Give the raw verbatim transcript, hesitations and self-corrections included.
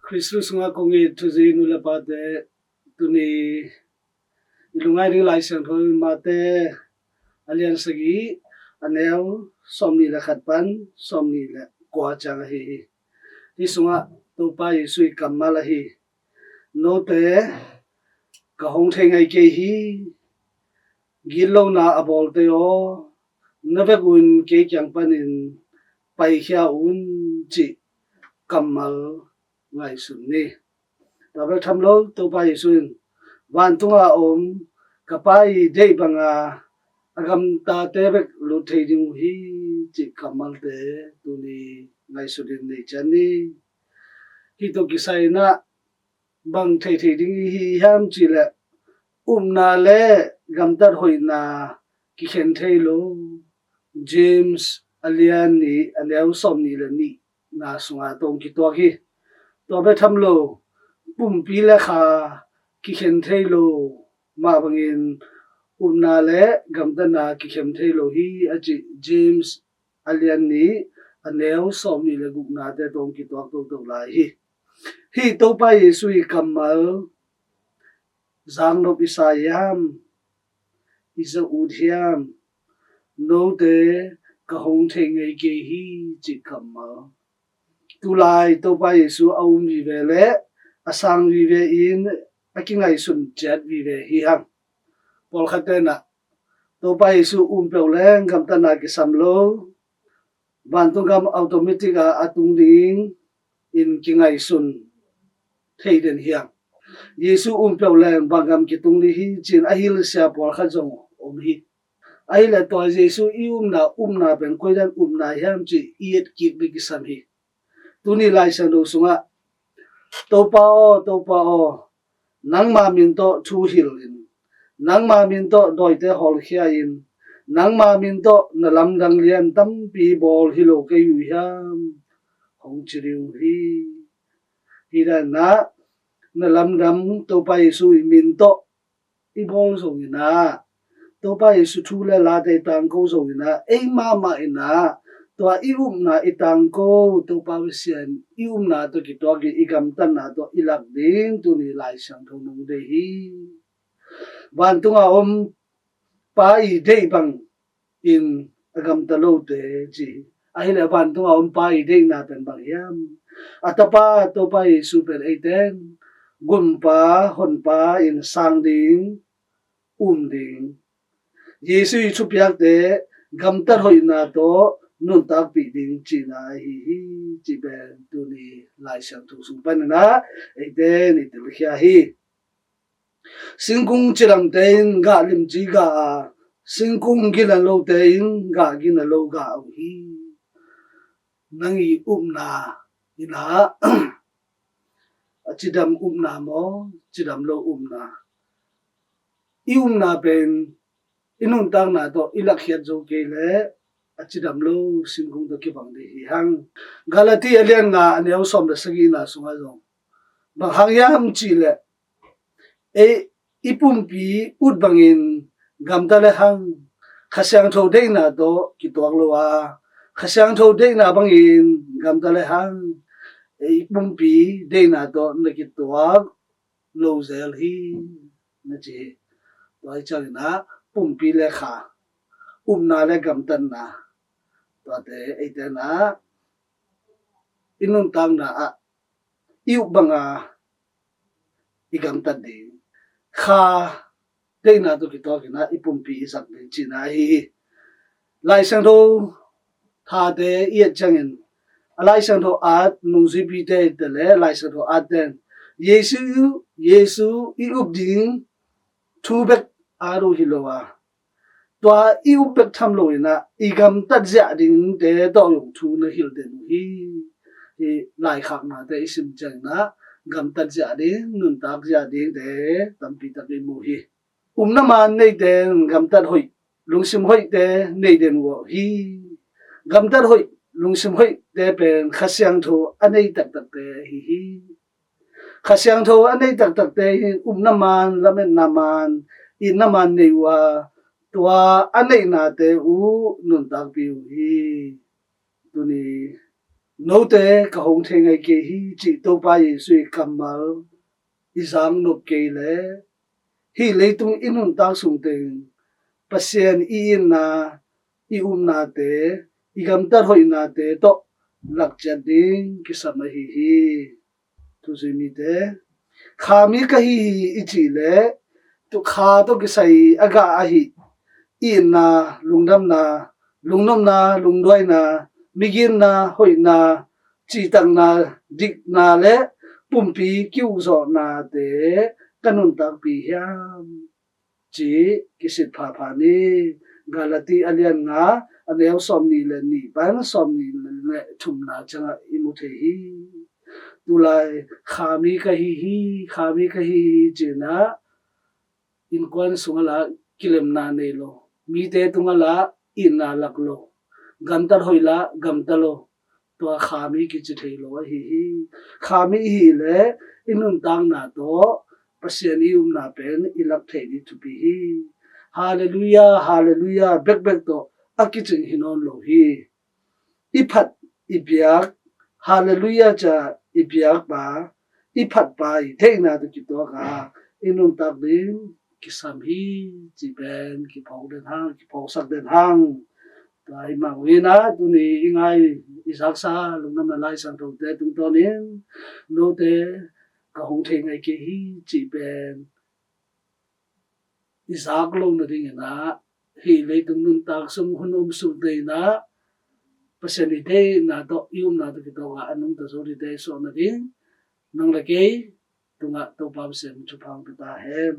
Khristu sungah kong it thuzi nu le pate, tuni i lungngai ding Lai Siangtho in Mate a lian sagih, a neu sawmnih le khat pan sawmnih le kua ciang ahi hi. Hih sungah Topa Jesu i kammal ahi: Note ka hong thei ngei kei hi. Gitlona a bawlte aw, na vekun kei kiang panin paikhia un, cih kammal ngaihsun ni. Tua bek tham lo, Topa Jesu in, vantunga om ka Pa i deih banga a gamtate bek lut thei ding uh hi, cih kammalte tuni ngaihsun in nei ciat ni. Hih tawh kisai inah bang theithei ding i hi hiam cihleh, upna le gamtat hoihna kikhen thei lo. James a lian nih, a neu sawmnih le nihna sungah tawh kituak hi. Tua bek tham lo, pumpi le kha kikhen thei lo mah bangin upna le gamtatna kikhen thei lo hi, a cih James a lian nih, a neu sawmnih le guknate tawh kituak toto lai hi. Hih Topa Jesu i kammal zang nop i sa hiam, i za ut hiam? Note ka hong thei ngei kei hi, cih kammal. Tulai Topa Jesu a um vive le a sang vive in a kingaihsun ciat vive hi hang. Pawlkhat tenah Topa Jesu um peuh leng gamtatna kisam lo, vantung gam automatic a a tung ding in kingaihsun thei den hi hang. Jesu um peuh leng vanggam kitung ding hi, ci-in a hilhsia pawlkhat zong om hi. Ahileh tua Jesu i upna, upna pen koidan upna hiam cih i etkik ding kisam hi. Tuni Lai Siangtho sungah, Topa aw, Topa aw, nangma min tawh thu hilhin, nangma min tawh dawite hawlkhia in, nangma min tawh na lamdang lian tampi bawl hi lo kei uh hiam, hong ci ding uh hi. Hih dan inah na lamdang Topa Jesu i min tawh i bawl zong inah, Topa Jesu thu le late i tangko zong inah, ei mahmah inah tua i upna i tangko, Topa Pasian i upna tawh kituak i, i gamtatna tawh i lak ding tuni Lai Siangtho nong deih hi. Vantunga om Pa i deih bang in a gamta lote ci hi. Ahileh vantunga om Pa i deihna pen bang hiam? A Tapa Topa Jesu pen eiten Gumpa, Honpa in sang ding, um ding, Jesu i thupiakte gamtat hoihna tawh nuntakpih ding cihna ahi hi, cih pen tuni Lai Siangtho sung paninah eiten i telkhia hi. Singkung cidamte in gah limci gah a, singkung gina lote in gah gina lo gah uh hi. Nang i upna inah a cidam upna maw, cidam lo upna? I upna pen i nuntakna tawh i lakkhiat zo kei leh a cidam lo singkung tawh kibang ding hi hang. Galati a lian nga, a neu sawm le sagihna sungah zong bang hang hiam cihleh, ei i pumpi ut bangin gamta le hang, Kha Siangtho deihna tawh kituak lo a, Kha Siangtho deihna bangin gamta le hang, ei i pumpi deihna tawh na kituak lo zel hi, na ci hi. Tua hi cianginah pumpi le kha, upna le gamtatna, tuate eitenah i nuntakna ah i up banga i gamtat ding, Kha deihna tawh kituakinah i pumpi i zat ding cihna ahi hi. Lai Siangtho thate i et ciangin, a Lai Siangtho at nungzuipite te le Lai Siangtho atte in Jesu, Jesu i up ding thu bek at uh hi lo a, tua i up bek tham loinah i gamtat ziah dingte tawh zong thu na hilh den uh hi. Hih laikhaknate i sim cianginah gamtat ziah ding, nuntak ziah dingte tampi tak i mu hi. Upna maan neite in gamtat hoih, lungsim hoihte nei den uh hi. Gamtat hoih, lungsim hoihte pen Kha Siangtho a nei taktakte ahi hi. Kha Siangtho a nei taktakte in upna maan, lametna maan, itna maan nei uh a, tua a neihnate uh nuntakpih uh hi. Tuni Note ka hong thei ngai kei hi, cih Topa Jesu i kammal i zak nop kei leh, hih leitung i nuntak sung teng Pasian i itna, i upnate, i gamtat hoihnate tawh lak ciat ding kisam ahi hi. Tuzui mite, kha mi ka hi hi i cih leh, tu kha tawh kisai a gah ahi itna, lungdamna, lungnopna, lungduaina, miginna, hoihna, citakna, dikna le pumpi kiukzawhnate ka nuntakpi hiam, ci kisit phapha ni. Galati a lian nga, a neu sawmnih le nih pan sawmnih le thumna ciangah i mu thei hi. Tulai kha mi ka hi hi, kha mi ka hi hi, cinah innkuan sungah lah kilemna nei lo, mite tungah lah itna lak lo, gamtat hoih lah gamta lo, tua kha mi kici thei lo ahi hi. Kha mi i hih leh i nuntakna tawh Pasian i upna pen i lak theih ding thupi hi. Halleluiah, halleluiah bekbek tawh a kicing hi nawn lo hi. I phat i biak, halleluiah ca i biakpa, i phatpa i theihna tawh kituak a i nuntak ding kisam hi, ci pen kiphawk den hang, kiphawksak den hang. Tua hi mah uh hi a, tuni i ngai i zaksa lungdamna Lai Siangthote tungtawnin note ka hong thei ngai kei hi, ci pen i zak lo nadingin ah, hih leitung nuntak sung hun um suk dingin ah, Pasian i deihna tawh i upna tawh kitawk a a nungta zo dingte i suah nading, nang le kei tungah Topa Pasian thupha hong pia ta hen.